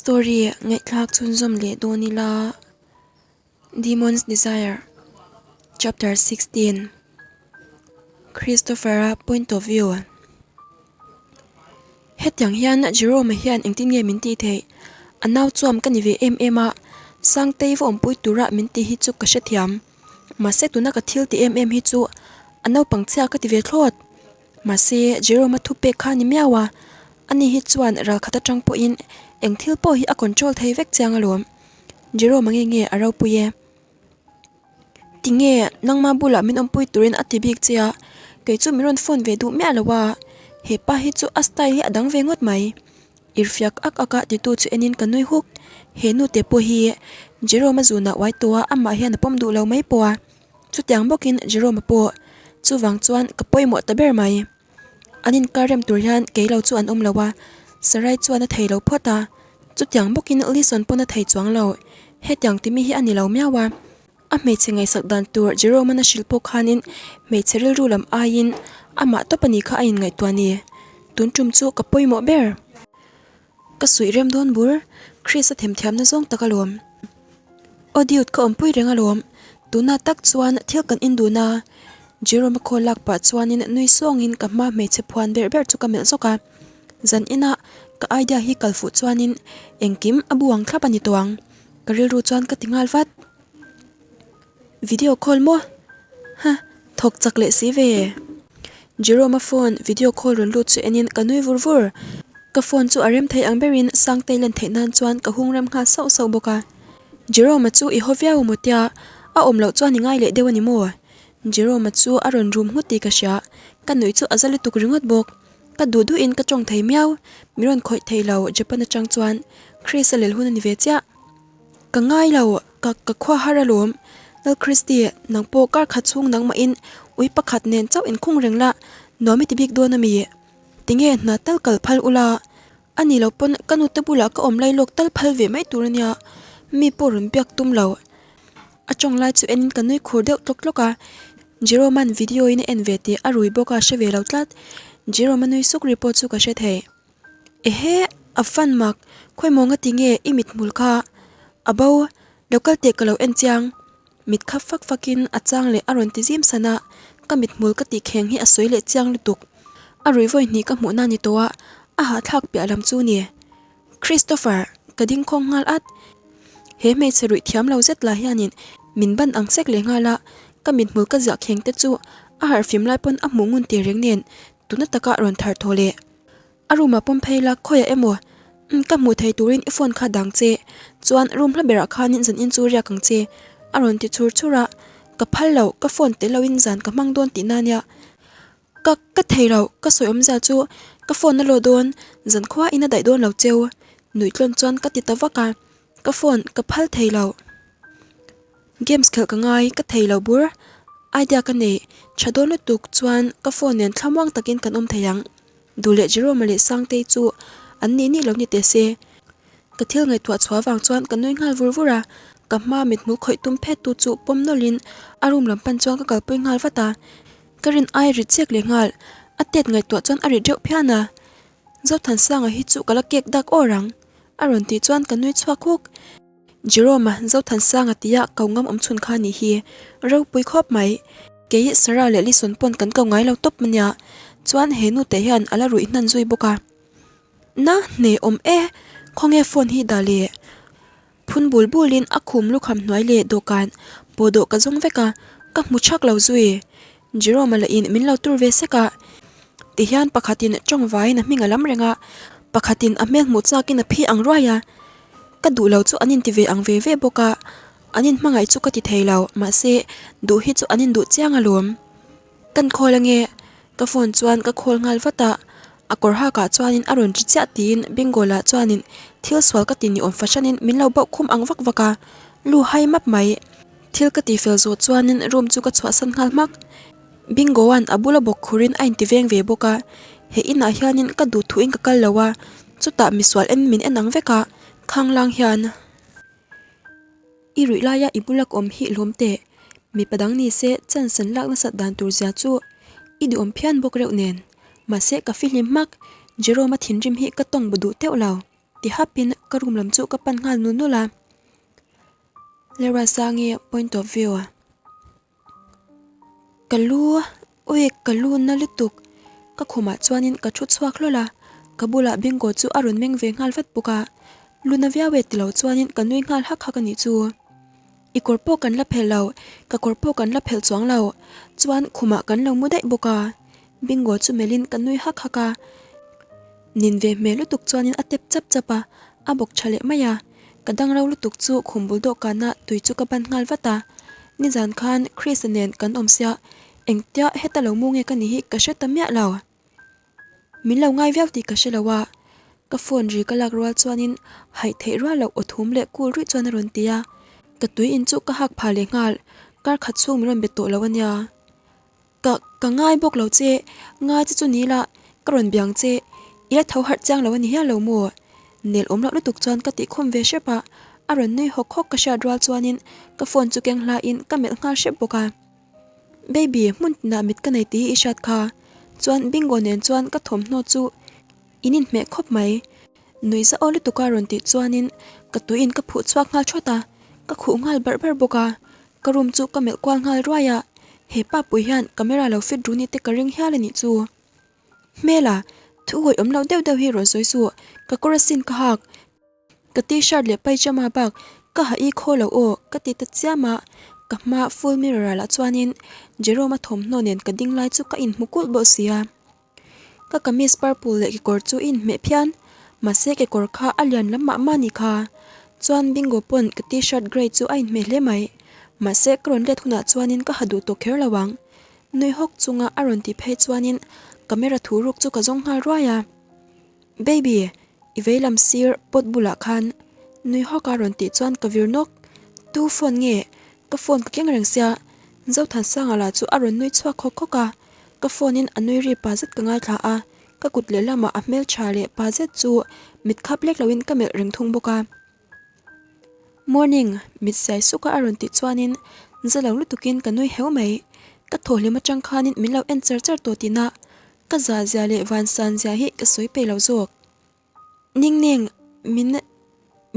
Story ngaihthlak chhunzawm leh dawn ila Demon's Desire Chapter 16 Christopher-a point of view Hetiang hian Jerome-a hian engtin nge min tih theih? A nau chuam ka ni ve em em a, Sangtei va awmpui tura min tih hi chu ka hrethiam. Mahse tuna ka thil ti em em hi chu a naupang chhia ka ti ve thlawt. Mahse, Jerome-a thupek kha a ni miau a, ani hi chuan ralkhat atang pawhin eng thil pawh hi a control thei vek chiang alawm. Jerome-a nge nge a ropui e. Tinge, nangma bulah min awmpui turin a ti bik che a, kei chu min rawn phone ve duh miah lo a, he pa hi chu a style hi a dang ve ngawt mai. Irhfiak ak ak a titu chu enin ka nui huk. He nute pawh hi Jerome-a zunah uai tawh a, amah hian a pawm duh lo mai pawh a. Chutiang bawkin Jerome-a pawh chuvang chuan ka pawimawh ta ber mai. An inkar rem tur hian kei lo chu an awm lo a, Sarai chuan a thei lo phawt a. Chutiang bawkin Lison pawn a thei chuang lo. Hetiang timi hi a ni lo miau a. A hmeichhe ngaihsak dan tur Jerome-a'n a hrilh pawh khanin hmeichhe rilru lam aiin amah tawp a nih kha a inngaihtuah ni. Tun tum chu ka pawimawh ber. Ka suih rem dawn bur, Chris a themthiamna zawng tak alawm. Aw dude ka awmpui reng alawm, tunah tak chuan thil kan indun a. Jerome-a call lak pah chuanin nui sawngin ka hma hmeichhe phuan ber ber chu ka melh zawk a. Zan inah ka idea hi kal fuh chuanin engkim a bu ang thlap a ni tawh ang, ka rilru chuan ka ti nghal vat. Video call maw? Ha, thawk chak leh si ve. Jerome-a phone video call rawn lut chu enin ka nui vur vur. Ka phone chu a rem thei ang berin Sangtei len theih nan chuan ka hung rem nghal sauh sauh bawk a. Jerome-a chu i haw viau maw tia, a awm loh chuan i ngai leh deuh a ni maw? Jerome-a chu a rawn rum nghut tih ka hria, ka nuih chu a za lutuk ringawt bawk. Ka duh duhin ka tawng thei miau, min rawn khawih thei lo Japan atang chuan Chris-a lel hun a ni ve chiah. Ka ngai lo, ka ka khua har alawm. Lal Christy, nang pawh kar khat chhung nangmahin ui pakhat nen chauh inkhung reng la, nuam i ti bik dawn a mi? Tinge hna tal kal phal ula? A ni lo pawn ka nute bulah ka awm lai lawk tal phal ve mai tur a nia, mi pawh rawn biak tum lo. A tawng lai chu enin ka nui khur deuh tlawk tlawk a, Jerome-a'n video in a en ve tih a rui bawk a hre ve lo tlat. Jerome-a nui suk ri pawh chu ka hre thei. Ehe, a fan mak, khawimaw nga ti nge i mithmul kha? A bo, lo kal teh ka lo en chiang. Mit khap fak fakin a chang leh a rawn ti zim san a, ka mithmul ka tih kheng hi a sawi leh chiang lutuk. A rui vawi hnih ka hmuhna ni tawh a, a hahthlak piah lam chu ni. Christopher, ka ding khawng nghal at. He hmeichhe ruih thiam lo zet lah hianin min ban ang sek leh nghal a, ka mithmul ka ziah kheng te chu a harhfim lai pawn a hmuh ngun teh reng nen tuna taka rawn thar thaw leh. A room ah pawm phei la khawiah emaw umm ka hmuh thei turin i phone kha dang che chuan room hla berah khanin zan in chu riak ang che a rawn ti chur chur a ka phal lo ka phone tel loin zan ka hmang dawn tihna nia ka ka thei lo ka sawi awmzia chu ka phone a law dawn zan khua in a daih dawn lo cheu nuih tlawn chuan ka ti ta vak a ka phone ka phal thei lo. Games khelh ka ngai ka thei lo bur. Idea ka nei tha dawn lutuk chuan ka phone nen thlamuang takin kan awm thei ang. Duh leh Jerome-a leh Sangtei chu an nih nih lo ni teh se. Ka thil ngaihtuah chhuah avang chuan ka nui nghal vur vur a, ka hma mithmul khawih tum phet tu chu pawm nawlhin a room lam pan chuan ka kalpui nghal vat a. Ka rin ai rit chiak leh nghal, a tet ngaihtuah chuan a rit reuh phian a. Zothansanga hi chu ka la kek dak awr ang, a rawn tih chuan ka nui chhuak huk. Jerome-a Zothansanga tia ko ngam awm chhun kha nih hi ropui khawp mai. Kei Sarah leh Lison pawn kan ko ngai lo tawp mania chuan he nute hian a la ruih hnan zui bawk a. Na hne awm e, khawnge phone hi dah le? Phun bul bulin a khum lukham hnuai leh dawhkan pawh dawh ka zawng vek a, ka hmu chak lo zui. Jerome-a lah in min lo tur ve sek a, tihian pakhatin tawngvaiin a hming a lam reng a, pakhatin a hmel hmuh chakin a phi ang ruai a. Ka duh lo chu an inti ve ang ve ve bawk a, an inhmangaih chu ka ti thei lo, mahse duh hi chu an induh chiang alawm. Kan call ange, ka phone chuan ka call nghal vat a, a kawr hakah chuanin a rawn ri chiah tiin Bingola chuanin thil sual ka ti ni awm fahranin min lo bauh khum ang vak vak a, lu hai map mai. Thil ka ti fel zawh chuanin room chu ka chhuahsan nghal hmak. Bingo-a'n a bula bawk khurin a inti veng ve bawk a, he inah hianin ka duh thuin ka kal lo a, chutah misual en min en ang vek a, khanglang hian. I ruih laia i bula ka awm hi lawm teh, mipa dang ni se chance an lak nasat dan tur zia chu i duhawm phian bawk reuh nen, mahse ka fihlim hmak, Jerome-a thinrim hi ka tawng bu duh teuh lo. Ti hapin ka room lam chu ka pan nghal nul nul a. Lerwasangi point of view. Ka lu ui ka lu na lutuk ka khumah chuanin ka thu chhuak hlawl a, ka bulah Bingo chu a rawn meng ve nghal vat bawk a, lu na viau e tilo chuanin ka nui nghal hak hak a nih chu. I kawr pawh kan la phelh lo, ka kawr pawh kan la phelh chuang lo, chuan khumah kan lo mu daih bawk a, Bingo chu melhin ka nui hak hak a, nin ve hmel lutuk chuanin a tep chap chap a, a bawk tha leh mai a, ka dang ro lutuk chu khum bul dawhkana tui chu ka ban nghal vat a, nizan khan Chris-a nen kan awm sia, engtia heta lo mu nge ka nih hi ka hre ta miah lo. Min lo ngai viau tih ka hre lo a, ka phone ri ka lak rual chuanin haih theih rual loh aw thum leh kul ruih chuan a rawn ti a, ka tui in chu ka hak phah leh nghal, kar khat chhung min rawn be tawh lo a nia. Ka, ka ngai bawk lo che, ngai che chu ni la, ka rawn biang che, i la tho harh chiang lo a ni hial lo maw? Nel awm loh lutuk chuan ka tih khum ve hrep a, a rawn nui hawk hawk ka hriat rual chuanin ka phone chu keng hlain ka melh nghal hrep bawk a. Baby, hmun tinah mit ka nei tih hi i hriat kha, chuan Bingo nen chuan ka thawmhnaw chu in inhmeh khawp mai. Nui za aw lutuk a rawn tih chuanin ka tuiin ka phuh chhuak nghal thawt a, ka khuh nghal barh barh bawk a, ka room chu ka melh kual nghal ruai a, he pa pui hian camera lo fit ru ni te ka ring hial a nih chu. Hmela, thu hawi awm loh deuh deuh hi rawn sawi suh, ka kawr asin ka hak, ka t-shirt leh pyjama bak ka ha i khaw lo aw ka ti ta chiam a, ka hma full mirror ah lah chuanin Jerome-a thawmhnaw nen ka ding lai chu ka inhmu kulh bawk sia. Ka kamis purple leh kekawr chu i inhmeh phian, mahse kekawr kha a lian lam mah mah a nih kha. Chuan Bingo pawn ka t-shirt grey chu a inhmeh hle mai, mahse ka rawn let hunah chuanin ka ha duh tawh kher lo ang. Nui hawk chunga a rawn tih phei chuanin camera thu ruk chu ka zawng nghal ruai a. Baby, i vei lam sir pot bulah khan nui hawk a rawn tih chuan ka vir nawk. Tu phone nge? Ka phone ka keng reng sia. Zothansanga lah chu a rawn nui chhuak khawk khawk a. Ka phone in a nui ri pa zet ka ngaithla a, ka kut lehlamah a hmeltha leh pa zet chu mit khap lek loin ka melh reng thung bawk a. Morning, mit siai suk a a rawn tih chuanin za lo lutukin ka nui heu mai. Ka thawhlim atang khanin min lo en char char tawh tihna ka za zia leh van san zia hi ka sawi peih lo zawk. Ning ning, min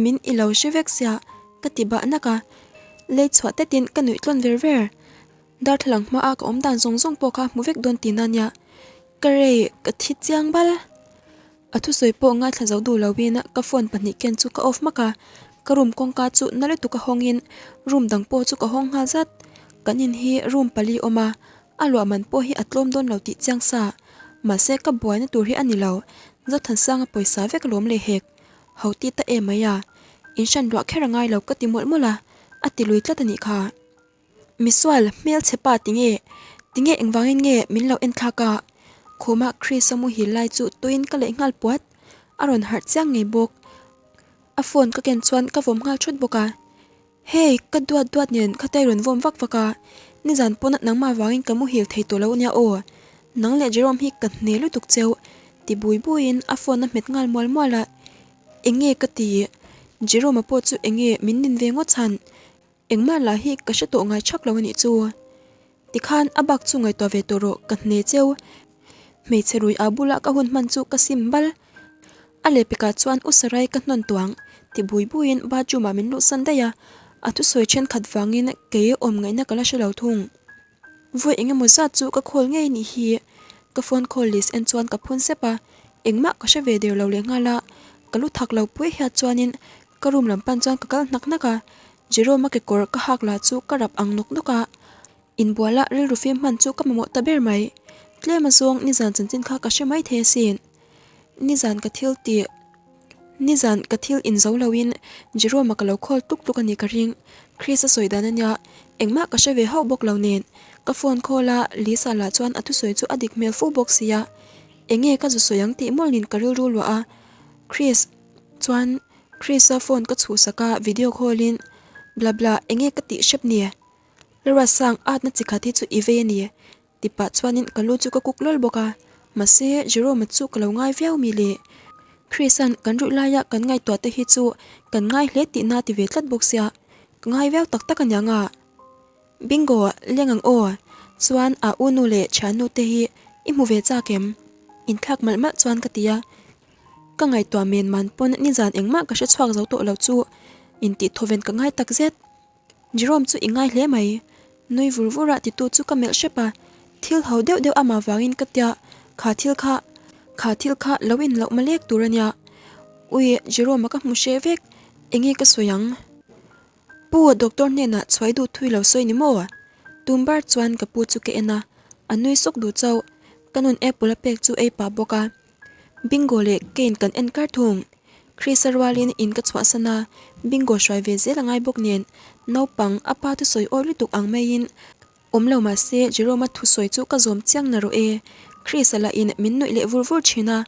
min i lo hre vek sia ka ti bah nak a, lei chhuah tetin ka nuih tlawn ver ver. Darthlalang hmaa ka awm dan zawng zawng pawh kha hmu vek dawn tihna nia, ka rei ka thi chiang bal. A thusawi pawh ngaithla zo duh loin ka phone pahnih ken chu ka off hmak a, ka room kawngka chu na lutuk a hawngin room dang pawh chu ka hawng nghal zat. Kan in hi room pali awm a, a luah man pawh hi a tlawm dawn lo tih chiang sa. Mahse ka buaina tur hi a ni lo, Zothansanga pawisa vek a lawm leh hek. Ho ti ta em mai a, in hran ruah kher a ngai lo ka ti mawlh mawlh a, a ti lui tlat a nih kha. Misual, hmelchhe pa tinge? Tinge engvangin nge min lo en thlak a? Khuma Chris-a muhil lai chu tuiin ka leh nghal puat. A rawn harh chiang ngei bawk. A phone ka ken chuan ka vawm nghal thut bawk a. Hey, ka duat duat nen khatia i rawn vawm vak vak a. Nizan pawn nangmah vangin ka muhil thei tawh lo ania aw. Nang leh Jerome hi ka hne lutuk cheu. Ti bui buiin a phone a hmet nghal mual mual a. Enge ka ti? Jerome-a pawh chu enge min nin ve ngawt chhan? Engmah lah hi ka hre tawh ngai thak lo a nih chu. Tikhan a bak chu ngaihtuah ve tawh rawh ka hne cheu. Hmeichhe rui a bula ka hun hman chu ka sim bal. A lehpekah chuan U Sarai ka hnawn tuang ti bui buiin bathroom ah min luhsan daih a, a thusawi thenkhat vangin kei awm ngaihna ka la hre lo thung. Vawi eng emaw zat chu ka call ngei nih hi. Ka phone call list en chuan ka phun sep a, engmah ka hre ve der lo leh nghal a, ka lu thak lo pui hiat chuanin ka room lam pan chuan ka kal hnak hnak a, Jerome-a kekawr ka hak lah chu ka rap ang nawk nawk a, inbual a rilru fim hman chu ka mamawh ta ber mai. Tlem azawng nizan chanchin kha ka hre mai thei asin. Nizan ka thil tih Nizan ka thil in zo loin Jerome-a ka lo call tluk tluk a nih ka ring. Chris-a sawi dan ania, engmah ka hre ve hauh bawk lo nen. Ka phone call a, Lisa lah chuan a thusawi chu a dik hmel fu bawk sia. Enge ka zu sawi ang tih mawlhin ka rilru luah a. Chris chuan Chris-a phone ka chhuhsak a, video call in bla bla enge ka tih hrep ni? Lalruatsang atna chi khat hi chu i vei a ni. Ti pah chuanin ka lu chu ka kuk lawl bawk a, mahse Jerome-a chu ka lo ngai viau mi le. Chris-a'n kan ruih laia kan ngaihtuah te hi chu kan ngai hle tihna ti ve tlat bawk sia, ka ngai viau tak tak aniang a. Bingo, leng ang aw, chuan a u nu leh thiannu te hi i hmu ve chak em? Inthlak malh malh chuan ka ti a. Ka ngaihtuah men man pawn nizan engmah ka hre chhuak zo tawh lo chu intih thawven ka ngai tak zet. Jerome chu i ngai hle mai. Nui vur vur a titu chu ka melh hrep a, thil ho deuh deuh amah vangin ka tia, kha thil kha, kha thil kha lo in loh malek tur a nia. Ui, Jerome-a ka hmu hreh vek, enge ka sawi ang? Pu, doctor hnenah chhuai duh thui lo sawi ni maw? Tum bar chuan ka pu chu ka en a, a nui sawk duh chauh, ka nun apple a pek chu ei pah bawk a. Bingo leh Kane kan en kar thung. Chris-a rualin in ka chhuahsan a, Bingo hruai ve zel a ngai bawk nen, naupang a pa thusawi awi lutuk ang maiin awm lo mah se Jerome-a thusawi chu ka zawm chiang na rawh e. Chris-a lahin min nuih leh vur vur thin a,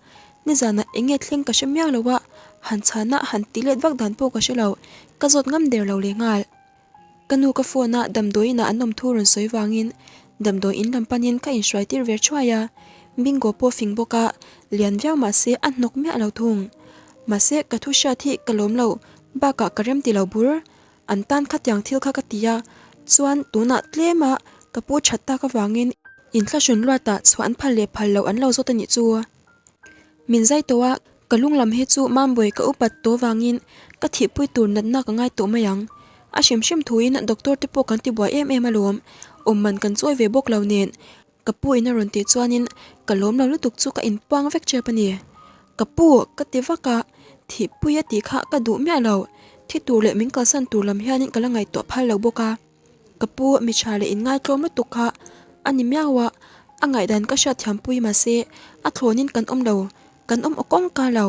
nizanah eng nge thleng ka hre miau lo a, han chhana han tih let vak dan pawh ka hre lo, ka zawt ngam der lo leh nghal. Ka nu ka phone a damdawi inah an awm thu rawn sawi vangin damdawi in lam panin ka inhruai tir ve thuai a, Bingo pawh fing bawk a, lian viau mahse a hnawk miah lo thung. Mahse ka thu hriat hi ka lawm lo bakah ka rem ti lo bur, an tan khatiang thil kha ka ti a, chuan tunah tlem a ka pu that tak avangin inthlahrun luatah chhuah an phal leh phal loh an lo zawt a nih chu. Min zai tawh a, ka lung lam hi chu Mambawi ka upat tawh vangin ka thihpui tur natna ka ngai tawh mai ang. A hrim hrim thuin doctor te pawh kan tibuai em em alawm, awm man kan chawi ve bawk lo nen. Ka pu in a rawn tih chuanin ka lawm lo lutuk chu ka inpuang vek tep a ni. Ka pu ka ti vak a, thihpui a tih kha ka duh miah lo, thi tur leh min kalsan tur lam hianin ka la ngaihtuah phal lo bawk a. Ka pu mi tha leh inngaitlawm lutuk kha a ni miau a, a ngaihdan ka hriatthiam pui mahse a thlawnin kan awm lo, kan awm aw kawngka lo.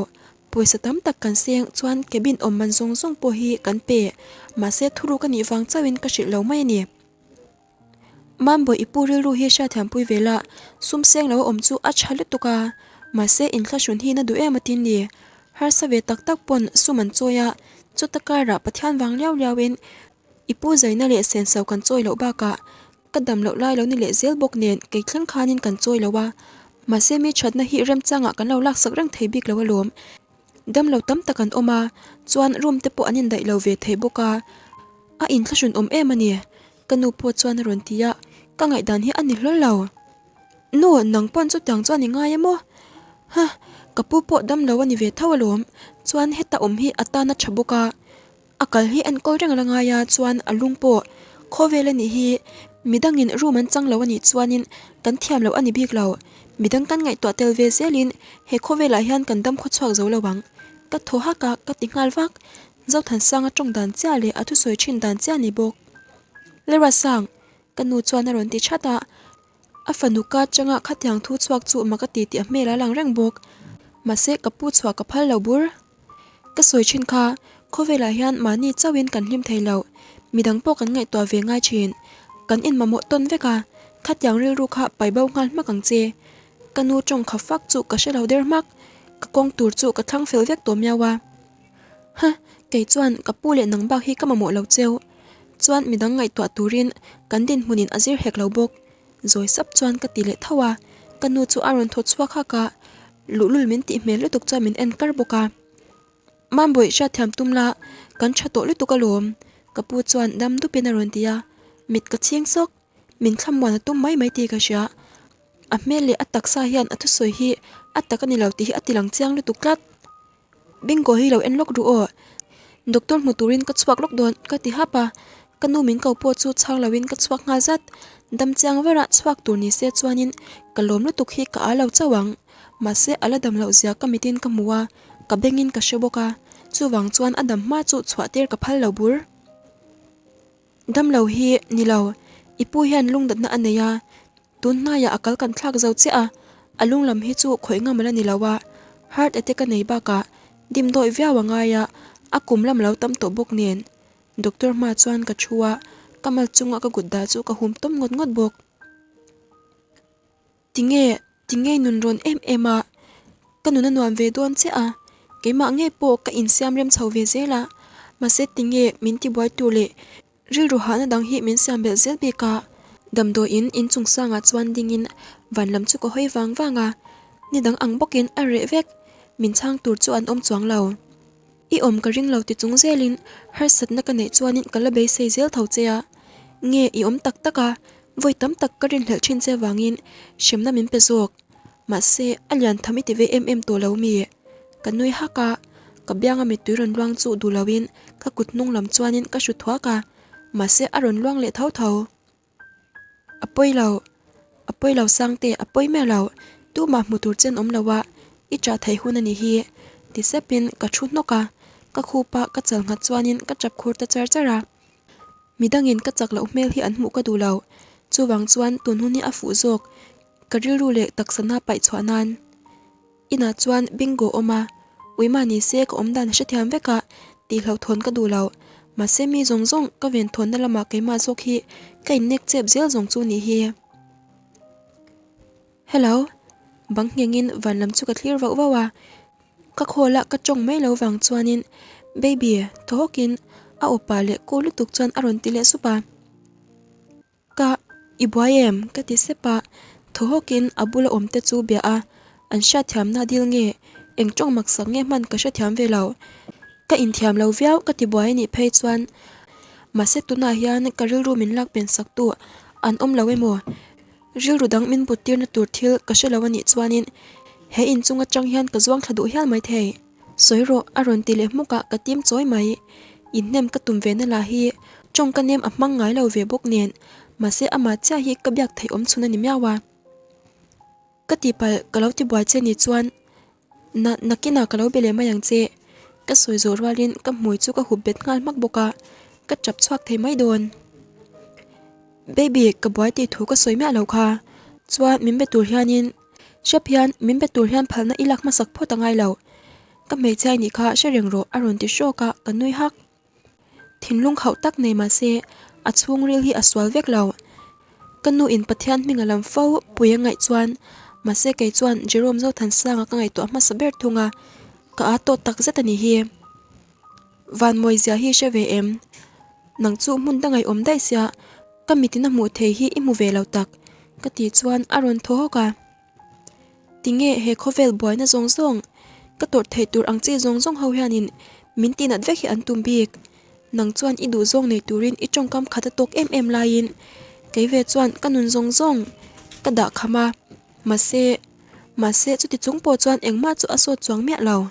Pawisa tam tak kan seng chuan cabin awm man zawng zawng pawh hi kan pe, mahse thuruk a nih vang chauhin ka hrilh lo mai a ni. Mambawi i pu rilru hi hriatthiam pui ve la, sum seng lo a awm chu a tha lutuk a, mahse inthlahrun hi na duh em atin ni. Harsa ve tak tak pawn sum an chawi a, chuta karah Pathian vang liau liauin I pu zaina leh senso kan chawi loh bakah ka dam loh lai lo ni leh zel bawk nen kei thleng khanin kan chawi lo a, mahse mi thatna hi remchangah kan lo laksak reng thei bik lo alawm. Dam lo tam tak an awm a, chuan room te pawh an indaih lo ve thei bawk a, a inthlahrun awm em a ni, ka nu pawh chuan a rawn ti a, ka ngaihdan hi a ni hlawl lo. Nu, nang pawn chutiang chuan i ngai em aw? Ha, ka pu pawh dam lo a ni ve tho alawm, chuan heta awm hi a tan a tha bawk a. A kal hi enkawl reng a la ngai a chuan a lung pawh khawvel a nih hi midangin room an chang lo a nih chuanin kan thiam loh a ni bik lo. Midang kan ngaihtuah tel ve zelin he khawvelah hian kan dam khawchhuak zo lo ang. Ka thaw hak a, ka ti nghal vak. Zothansanga tawng dan chiah leh a thusawi thin dan chiah a ni bawk. Lerasang! Ka nu chuan a rawn ti that a. A fanu ka atanga khatiang thu chhuak chu mak a ti tih a hmel a lang reng bawk. Mahse ka pu chhuah ka phal lo bur. Ka sawi thin kha, khawvelah hian mahni chauhin kan hlim thei lo. Midang pawh kan ngaihtuah ve ngai thin. Kan inmamawh tawn vek a, khatiang rilru kha pai bo nghal hmak ang che. Ka nu tawng kha fak chu ka hre lo der hmak. Ka kawng tur chu ka thlang fel vek tawh miau a. Huh, kei chuan ka pu leh nang bak hi ka mamawh lo cheu. Chuan midang ngaihtuah turin kan dinhmunin a zir hek lo bawk. Zawi sap chuan ka ti leh tho a, ka nu chu a rawn thaw chhuak hak a, luhlul min tih hmel lutuk chuan min en kar bawk a. Mambawi hriatthiam tum la, kan tha tawh lutuk alawm, ka pu chuan dam dupin a rawn ti a, mit ka chhing sawk, min thlamuan a tum mai mai tih ka hria. A hmel leh a taksa hian a thusawi hi a tak a ni lo tih hi a ti lang chiang lutuk tlat. Bingo hi lo en lawk duh aw. Doctor hmu turin ka chhuak lawk dawn ka ti hap a, ka nu min ko pawh chu chhang loin ka chhuak nghal zat. Dam chiang varah chhuak tur ni se chuanin ka lawm lutuk hi ka â lo chauh ang. Mahse a la dam loh zia ka mitin ka hmu a, ka bengin ka hre bawk a, chuvang chuan a dam hma chu chhuah tir ka phal lo bur. Damlo hi ni lo, i pu hian lungdatna a nei a, tun hnaiah a kal kan thlak zo chiah a, a lung lam hi chu khawih ngam ala ni lo a, heart attack a nei bakah dimdawi viau a ngai a, a kum lam lo tam tawh bawk nen. Doctor hma chuan ka thu a, ka mal chunga ka kut dah chu ka hum tawm ngawt ngawt bawk. Tinge, tinge i nun rawn em em a, ka nun a nuam ve dawn chiah a, keimah ngei pawh ka insiam rem chho ve zel a, mahse tinge min tibuai tur leh rilru hahna dang hi min siam belh zel bik a. Damdawiin inchung sangah chuan dingin van lam chu ka hawi vang vang a, ni dang ang bawkin a reh vek, min chhang tur chu an awm chuang lo. I awm ka ring lo ti chung zelin harsatna ka neih chuanin ka la beisei zel tho che a, nge i awm tak tak a, vawi tam tak ka rinhlelh thin che vangin hremna min pe zawk. Mahse, a lian tham i ti ve em em tawh lo mi? Ka nui hak a, ka bianga mittui rawn luang chu duh loin ka kut hnung lam chuanin ka hru thuak a, mahse a rawn luang leh tho tho. A pawi lo, a pawi lo Sangte, a pawi miah lo, tumah hmu tur chen awm lo a, i chah theih hun a nih hi, ti sepin ka thu hnawk a, ka khup a ka chal nghat chuanin ka chap khur ta char char a. Midangin ka chak loh hmel hi an hmuh ka duh lo, chuvang chuan tun hun hi a fuh zawk, ka rilru leh taksa na paih chhuah nan. Inah chuan bingo awm a, uima ni se ka awm dan a hrethiam vek a, tih hlauhthawn ka duh lo. Mahse mi zawng zawng ka venthawnna lamah keimah zawk hi ka innek chep zel zawng chu nih hi. Hello. Bang nghengin van lam chu ka thlir vauh vauh a, ka call a ka tawng mai lo vang chuanin Baby thaw hawkin a awpa leh ku lutuk chuan a rawn ti leh sup a. Ka, i buai em? ka ti sep a, thaw hawkin a bula awm te chu bia a, an hriatthiamna dil nge, eng tawng maksak nge hman ka hrethiam ve lo. Ka inthiam lo viau ka ti buai anih phei chuan mahse tunah hian ka rilru min lak pen sak tu an awm lo emaw? Rilru dang min but tirna tur thil ka hre lo anih chuanin he inchung atang hian ka zuang thla duh hial maithei. Sawi rawh, a rawn ti leh hmuk a, ka tim chawi mai. Inhnem ka tum ve na lah hi tawng ka nem a hmang ngai lo ve bawk nen, mahse amah chiah hi ka biak theih awm chhun a ni miau a. Ka tihpalh ka lo ti buai che ni chuan na nakinah ka lo be leh mai ang che. Ka sawi zawh rualin ka hmui chu ka hup bet nghal hmak bawk a, ka tap chhuak thei mai dawn. Baby, ka buai tih thu ka sawi miah lo kha. Chuan min be tur hianin Hrep hian min be tur hian phalna i lak hmasak phawt a ngai lo. Ka hmeichhia i nih kha hre reng rawh a rawn ti hrawk a, ka nui hak. Thinlung khauh tak nei mah se a chhungril hi a sual vek lo. Ka nu in Pathian hming a lam fo pui a ngaih chuan mahse kei chuan Jerome Zothansanga ka ngaihtuah hmasa ber thung a, ka aa tawt tak zet a nih hi. Vanmawi zia hi hre ve em? Nang chu hmun dangah i awm daih sia, ka mitin a hmuh thei hi i hmu ve lo tak, ka tih chuan a rawn thaw hawk a. Tinge he khawvel buaina zawng zawng, ka tawrh theih tur ang chi zawng zawng ho hianin min tihnat vek hi an tum bik. Nang chuan i duh zawng nei turin i tawngkam khat a tawk em em laiin kei ve chuan ka nun zawng zawng ka dah kham a, mahse, mahse chuti chung pawh chuan engmah chu a sawt chuang miah lo.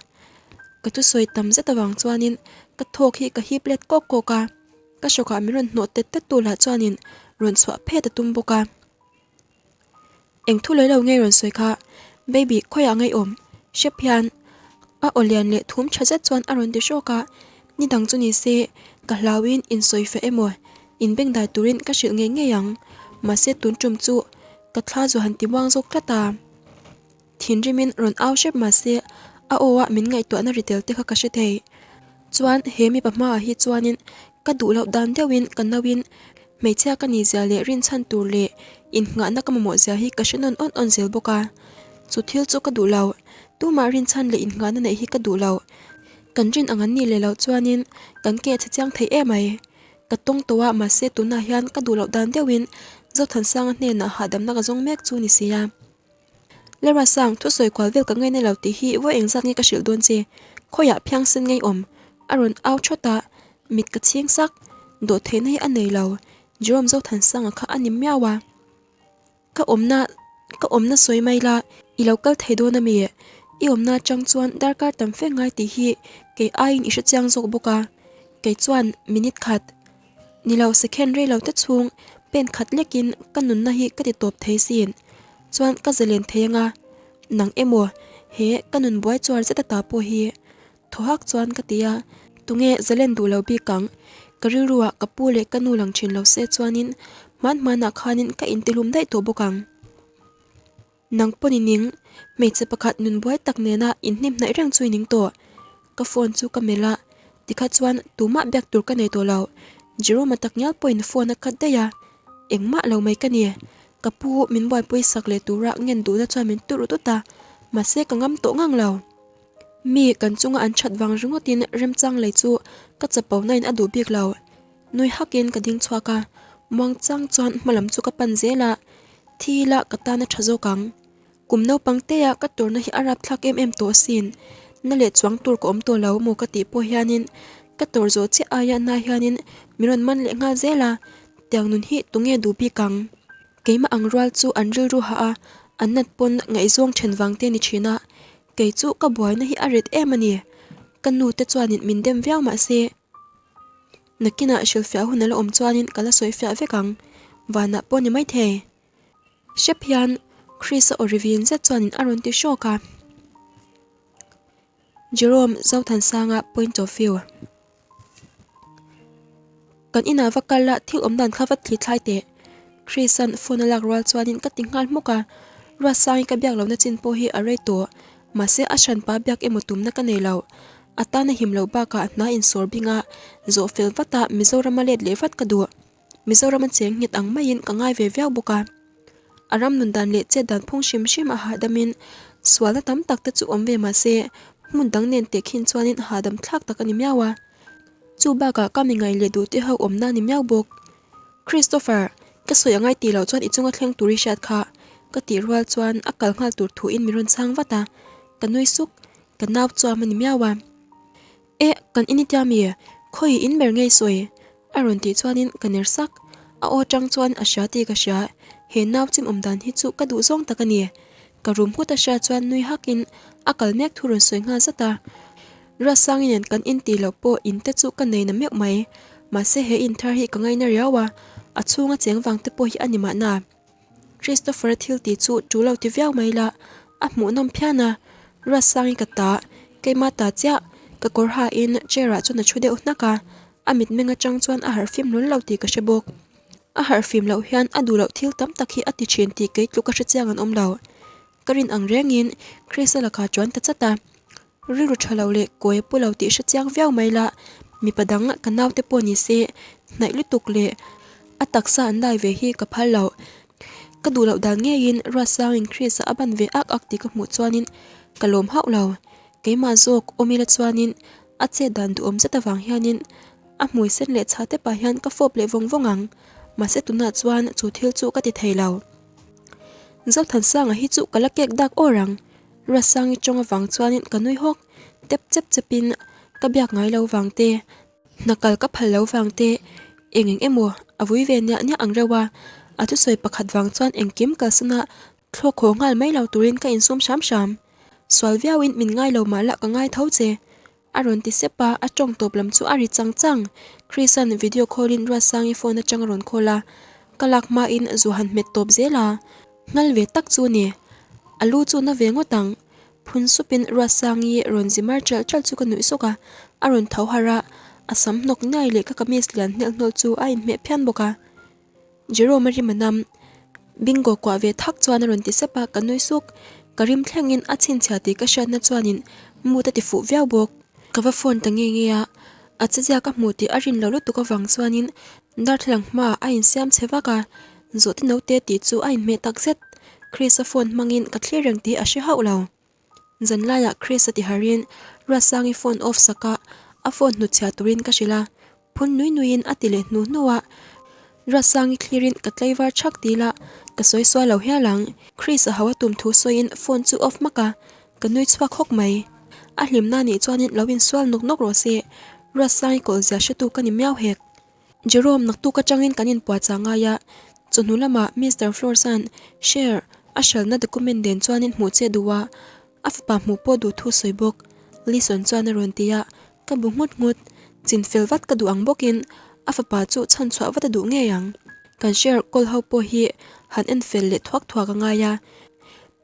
Ka thusawi tam zet avang chuanin ka thawk hi ka hip let kawk kawk a, ka hrawkah min rawn hnawh tet tet tu lah chuanin rawn chhuah phet a tum bawk a. Eng thu lei lo nge rawn sawi kha, baby khawiah ngeiawm hrep hian a aw lian leh thum tha zet chuan a rawn ti hrawk a, ni dang chu ni se ka hlauin insawi feh emaw inbengdai turin ka hrilh ngei ngei ang, mahse tun tum chu ka thla zu han ti muang zawk tlat a. Thinrimin rawn au hrep mahse a aw a min ngaihtuahna ri tel te kha ka hre thei. Chuan he mipa hmaah hi chuanin ka duh loh dan deuhin ka nauin hmeichhia ka nih zia leh rinchhan tur leh innghahna ka mamawh zia hi ka hre nawn awn awn zel bawk a. Chu thil chu ka duh lo. Tumah rinchhan leh innghahna neih hi ka duh lo. Kan rin ang an nih leh loh chuanin kan ke a chhe chiang thei em mai. Ka tawng tawh a mahse tunah hian ka duh loh dan deuhin Zothansanga hnenah hahdamna ka zawng mek chu ni sia. Lera Sang, thusawi kual vel ka ngaina lo tih hi vawi engzat nge ka hrilh dawn che? Khawiah phiangsen ngei awm? A rawn au thawt a, mit ka chhing sak. Dawhtheihna hi a nei lo, Jerome Zothansanga kha a ni miau a. Ka awmna, ka awmna sawi mai la, i lo kal thei dawn a mi? I awmna atang chuan darkar tam fe ngai tih hi kei aiin i hrechiang zawk bawk a. Kei chuan minute khat. Ni lo second rei lo te chhung pen khat lekin ka nunna hi ka ti tawp thei sin. Chuan ka zalen thei anga nang emaw he ka nun buai chuar zet ata pawh hi thaw hak chuan ka ti a, tunge zalen duh lo bik ang? Ka rilruah ka pu leh ka nu lang thin lo se chuanin hman hmanah khanin ka intihlum daih tawh bawk ang. Nang pawn i ning, hmeichhe pakhat nun buai tak nena inhnim hnaih reng chu i ning tawh. Ka phone chu ka melh a, tikha chuan tumah biak tur ka nei tawh lo. Jerome-a tak ngial pawhin phone a cut daih a, engmah lo mai ka ni. Ka pu min buaipui sak leh tura ngen duhna chuan min tur tut a, mahse ka ngam tawh ngang lo. Mi kan chunga an that vang ringawtin remchang lei chu ka chapo nain a duh bik lo. Nui hakin ka ding chhuak a, muangchang chuan hma lam chu ka pan zel a, thi ila ka tan a tha zawk ang. Kum naupang te a ka turna hi a rapthlak em em tawh asin, na leh chuang tur ka awm tawh lo maw ka tih pawh hianin ka tawrh zawh chiah aia na hianin min rawn man leh nghal zel a, tiang nun hi tunge duh bik ang? Keimah ang rual chu an rilru hah a, an nat pawn ngaihzawng then vang te ni thin a. Kei chu ka buaina hi a rit em a ni. Ka nu te chuanin min dem viau mah se, nakinah hrilhfiah hun a la awm chuanin ka la sawi fiah vek ang. Vanah pawh ni maithei. Hrep hian Chris-a aw ri vin zet chuanin a rawn ti hrawk a. Jerome Zothansanga point of view. Kan inah va kal la, thil awm dan kha va thli thlai teh. Chris-a'n phone a lak rual chuanin ka ti nghal hmuk a, Ruatsangi ka biak lohna chin pawh hi a rei tawh. Mahse a hranpa biak emaw tumna ka nei lo. A tan a him loh bakah hna insawr bing a, zawh fel vat a Mizoram a let leh vat ka duh. Mizoram a cheng nghet ang maiin ka ngai ve viau bawk a. A ram nun dan leh chet dan phung hrim hrim a hahdamin sualna tam tak te chu awm ve mah se hmun dang nen tehkhin chuanin hahdam thlak tak a ni miau a. Chu bakah ka mi ngai leh duh te ho awmna a ni miau bawk. Christopher, ka sawi angai tih loh chuan i chunga thleng tur i hriat kha ka tih rual chuan a kal nghal tur thuin min rawn chhang vat a, ka nui suk, ka nau chuam a ni miau a. Eh, kan in i tia mi? Khawi in ber ngei sawi? A rawn tih chuanin ka ner sak. A aw tang chuan a hria tih ka hria, he nau chim awm dan hi chu ka duh zawng tak a ni. Ka rum nghut a hria chuan nui hakin a kal mek thu rawn sawi nghal zat a. Ruatsangi nen kan in tih loh pawh in te chu ka nei na meuh mai. Mahse he in thar hi ka ngaina riau a, a chhunga cheng vang te pawh hi a ni mahna. Christopher-a thil tih chu ṭul lo ti viau mai la, a hmuhnawm phian a, Ruatsangi ka ta, keimah ta chiah, ka kawr hain chair-ah chuan a ṭhu deuh hnak a, a mitmeng aṭang chuan a harh fim hlawl lo tih ka hre bawk. A harh fim loh hian a duh loh thil tam tak hi a ti ṭhin tih kei tluk a hre chiang an awm lo. Ka rin ang rengin Chris-a lakah chuan ta chat a. Rilru tha lo leh kawi a pu lo tih hre chiang viau mai la, mipa dang ka naute pawh ni se hnaih lutuk leh a taksa an dai ve hi ka phal lo. Ka duh loh dan ngeiin Ruatsangin Chris-a a ban ve ak ak tih ka hmuh chuanin ka lawm hauh lo. Keimah zawk awm ila chuanin a chet dan duhawm zet avang hianin a hmui sen leh chha tepah hian ka fawp leh vawng vawng ang. Mahse tunah chuan chu thil chu ka ti thei lo. Zothansanga hi chu ka la kek dak awr ang. Ruatsangi tawng avang chuanin ka nui hawk, tep chep chepin ka biak ngai lo vang te, hna kal ka phal lo vang te, eng eng emaw a vui ve niah niah ang reuh a, a thusawi pakhat vang chuan engkim kalsana thlawk haw nghal mai lo turin ka insum hram hram. Sual viauin min ngai lo mah lah ka ngai tho che. A rawn ti sep a, a tawng tawp lam chu a ri chang chang. Chris-a'n video call-in Ruatsangi phone atang a rawn call a, ka lak hmain zu han hmet tawp zel a. Nghal ve tak chu ni. A lu chu na ve ngawt ang. Phun supin Ruatsangi rawn zi mar ṭalh ṭalh chu ka nuih sawk a, a rawn tho harh a, a sam hnawk niai leh ka kamis lian hnelh hnawlh chu a inhmeh phian bawk a. Jerome-a rim a nam. Bingo kuah ve thak chuan a rawn ti sep a, ka nui suk. Ka rim thlengin a chhinchhiah tih ka hriatna chuanin mood a ti fuh viau bawk. Ka va phone ta nge nge a, a chezia ka hmuh tih a rin lo lutuk avang chuanin darthlalang hmaah a insiam chhe vak a, zawhte naute tih chu a inhmeh takzet. Chris-a phone hmangin ka thlir reng tih a hre hauh lo. Zanlaiah Chris-a tiharin Ruatsangi phone off sak a, a phone hnutchhiah turin ka hrilh a, phun nui nuiin a ti leh hnu hnu a. Ruatsangi thlirin ka tlaivar chhak dil a, ka sawi sual lo hial ang. Chris-a ho a tum thu sawiin phone chu off hmak a, ka nui chhuak hawk mai. A hlimna nih chuanin lo insual nawk nawk rawh se, Ruatsangi kawlzia hretu ka ni miau hek. Jerome naktuk atangin kan inpuahchah ngai a, chawhnu lamah Mister Flores-a'n share a hralhna document nen chuanin hmuh che duh a, a fapa hmuh pawh duh thu sawi bawk, Lison chuan a rawn ti a, ka bu nghut nghut. Chinfel vat ka duh ang bawkin a fapa chu chhanchhuah vat a duh ngei ang. Kan share kawl ho pawh hi han enfel leh thuak thuak a ngai a,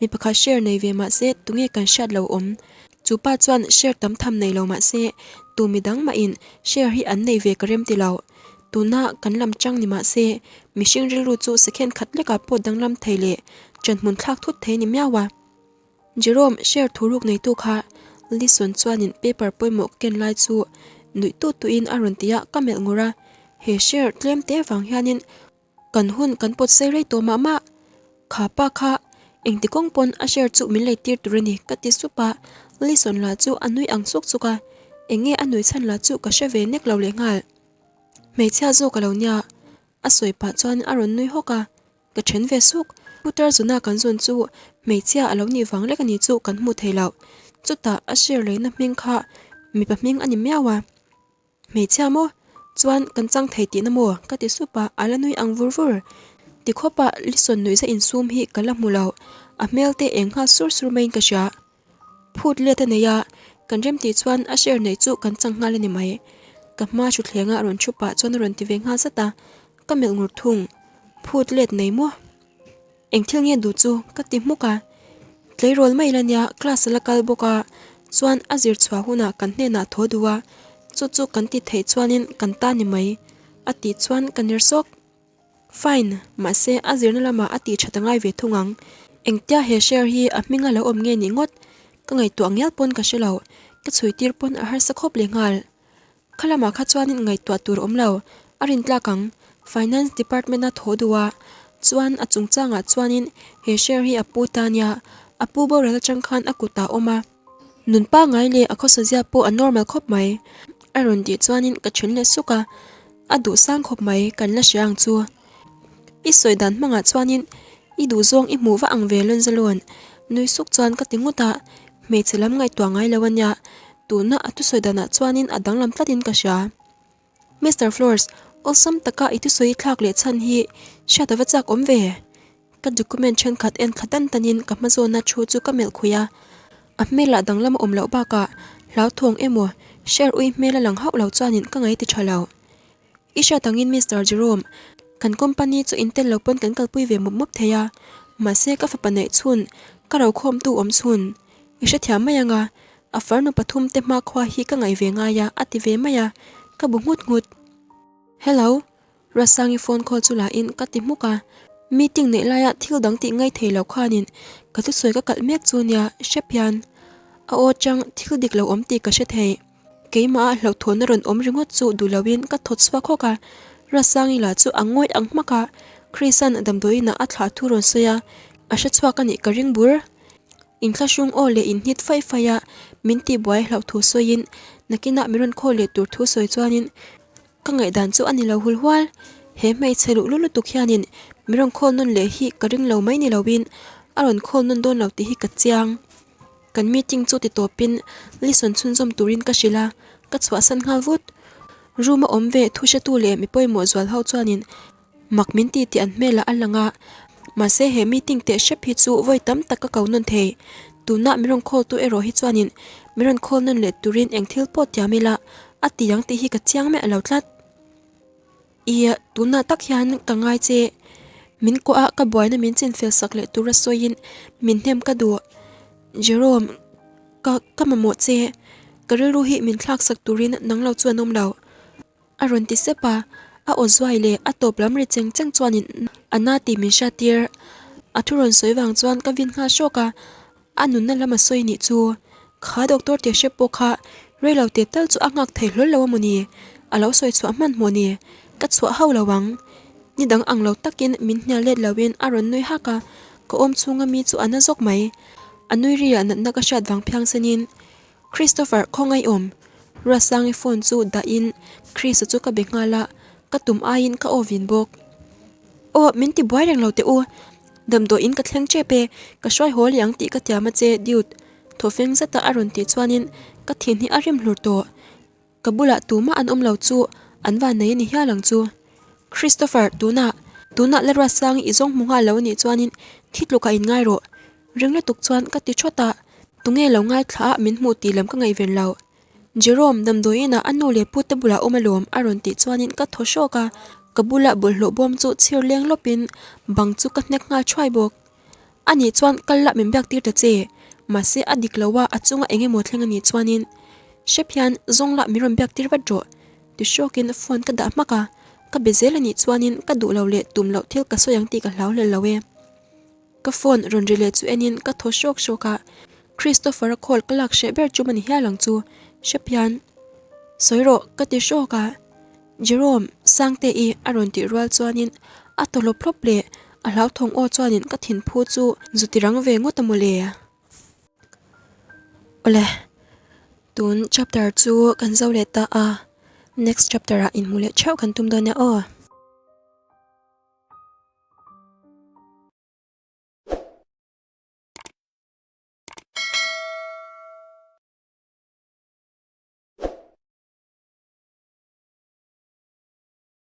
mi pakhat share nei ve mah se tunge kan hriat lo awm. Chu pa chuan share tam tham nei lo mah se tu mi dang mahin share hi an nei ve ka rem ti lo. Tuna kan lam chang ni mah se mihring rilru chu second khat lekah pawh danglam thei leh chanhmun thlak thut thei ni miau a. Jerome share thuruk neitu kha Lison chuanin paper pawimawh ka ken lai chu nuih tut tuhin a rawn ti a, ka melh ngur a. He share tlem te vang hianin Kan hun kan pawt sei rei tawh mah mah. Kha pa kha engti kawng pawn a share chu min lei tir tur a ni ka ti sup a, Lison lah chu a nui ang suk suk a, eng nge a nui chhan lah chu ka hre ve nek lo leh nghal. Hmeichhia zawk a lo nia, a sawi pah chuan a rawn nui hawk a, ka then ve suk. Putar zuna kan zawn chu hmeichhia a lo nih vang lek a ni chu kan hmuh thei loh. Chutah a share leina hming kha mipa hming a ni miau a. Hmeichhia maw? Chuan kan chang thei tihna maw? Ka ti sup a, a la nui ang vur vur. Tikhawpa Lison nuihza insum hi ka la hmu lo, a hmel te eng nghal sur sur maiin ka hria. Phut let a nei a, kan remtih chuan a share neih chu kan chang nghal a ni mai. Ka hma thutthleng a rawn thu pah chuan a rawn ti ve nghal zat a, ka melh ngur thung. Phut let nei maw? Eng thil nge duh chu? Ka ti hmuk a. Tleirawl mai la nia, class a la kal bawk a, chuan a zir chhuah hunah kan hnenah thaw duh a, chu chu kan ti theih chuanin kan ta ni mai, a tih chuan ka ner sawk. Fine, mahse a zirna lamah a tih that a ngai ve thung ang. Engtia he share hi a hming a lo awm nge nih ngawt? Ka ngaihtuah ngial pawn ka hre lo, ka chhui tir pawn a harsa khawp leh nghal. Kha lamah kha chuanin ngaihtuah tur awm lo, a rintlak ang. Finance department a thaw duh a, chuan a chungchangah chuanin he share hi a pu ta nia, a pu boral atang khan a kutah a awm a. Nun pangngai leh a khawsa zia pawh a normal khawp mai. A rawn tih chuanin ka then leh suk a, a duh sang khawp mai kan la hria ang chu. I sawi dan hmangah chuanin i duh zawng i hmuh va ang ve lawn zalawn. Nui suk chuan ka ti nghut a, hmeichhe lam ngaihtuah ngai lo a nia, tuna a thusawi danah chuanin a danglam tlatin ka hria. Mister Flores, awlsam taka i thusawi thlak leh chhan hi hriat a va chak awm ve? Ka document thenkhat en thla tan tanin ka hmazawnna thu chu ka melh khuih a, a hmelah danglam a awm loh bakah hlauthawng emaw share ui hmel a lang hauh lo chuanin ka ngaih ti tha lo. I hriat angin Mister Jerome, kan company chu in tel lo pawn kan kalpui ve mup mup thei a, mahse ka fapa neih chhun, ka rokhawmtu awm chhun. I hrethiam mai anga, a farnu pathum te hmakhua hi ka ngaih ve ngai a, a ti ve mai a, ka bu nghut nghut. Hello, Rasangi phone call chu la in ka ti hmuk a, meeting neih laia thil dang tih ngai thei lo khanin ka thusawi ka kalh mek chu nia hrep hian a aw chang thil dik lo awm tih ka hre thei. Keimah a hlauhthawnna rawn awm ringawt chu duh loin ka thawt chhuak hawk a, Rasangi lah chu a ngawih ang hmak a, Chris-a'n damdawiin ah a thlah thu rawn sawi a, a hre chhuak a nih ka ring bur. Inthlahrung aw leh inhnit faih faih a min tihbuai hlauh thu sawiin nakinah min rawn khawl leh tur thu sawi chuanin Ka ngaihdan chu a ni lo hul hual. He hmeichhe luh lutuk hianin min rawn khawl nawn leh hi ka ring lo mai ni loin a rawn khawl nawn dawn lo tih hi ka chiang. Kan meeting chu ti tawpin listen chhunzawm turin ka hrilh a, ka chhuahsan nghal vut. Room a awm ve thu hretu leh mi pawimawh zual ho chuanin Mak min ti tih an hmelah a lang a, mahse he meeting teh hrep hi chu vawi tam tak ka ko nawn thei. Tunah min rawn call tu erawh hi chuanin min rawn call nawn leh turin eng thil pawh tiam ila a ti ang tih hi ka chiang miah lo tlat. Ih, tunah tak hian ka ngai che. Min kuah a, ka buaina min chinfel sak leh tura sawiin min hnem ka duh. Jerome, ka ka mamawh che. Ka rilru hi min thlak sak turin nang lo chu an awm lo. A rawn ti sep a, a aw zuai leh a tawp lam ri cheng cheng chuanin a na tih min hriat tir. A thu rawn sawi vang chuan ka vin nghal hrawk a, a nunna lam a sawi nih chu. Kha doctor tih hrep pawh kha reilo teh tal chu a nghak thei hlawl lo a maw ni? A lo sawi chhuah hmanhmawh ni? Ka chhuah hauh lo ang. Ni dang ang lo takin min hnial let loin a rawn nui hak a, ka awm chhunga mi chu a na zawk mai. A nui ri ah natna ka hriat vang phiang senin Christopher khawngaih awm? Ruatsangi phone chu dahin Chris-a chu ka be nghal a, ka tum aiin ka aw vin bawk. Aw, min ti buai reng lo teh u. Damdawiin ka thleng tep e, ka hruai haw leh ang tih ka tiam a che, Dude. Thawfeng zeta a rawn tih chuanin ka thin hi a rim hlur tawh. Ka bulah tumah an awm lo chu an van nei a ni hial ang chu. Christopher, tunah, tunah la Ruatsangi i zawng hmu nghal lo a nih chuanin thi tlukah in ngai rawh. Ring lutuk chuan ka ti thawt a, tunge lo ngaithla a min hmuh tih lam ka ngaihven lo. Jerome, damdawiin ah a nu leh pute bulah awm alawm a rawn tih chuanin ka thaw hrawk a, ka bula bawlhhlawh bawm chu chhir leng lawpin bang chu ka hnek nghal thuai bawk. A nih chuan kal lah min biak tir ta che, mahse a dik lo a, a chunga eng emaw thleng a nih chuanin hrep hian zawng lah min rawn biak tir vat rawh ti hrawkin phone ka dah hmak a, ka be zel a nih chuanin ka duh lo leh tum loh thil ka sawi ang tih ka hlau hlel lo e. Ka phone rawn ri leh chu enin ka thaw hrawk hrawk a, Christopher-a call ka lak hreh ber chum a ni hial ang chu hrep hian sawi rawh ka ti hrawk a, Jerome, Sangte-i a rawn tih rual chuanin a thaw hlawp hlawp leh a hlauthawng aw chuanin ka thinphu chu zu ti rang ve ngawt a mawle. Awle, tun chapter chu kan zo leh ta a, next chapter ah inhmu leh theuh kan tum dawn nia aw.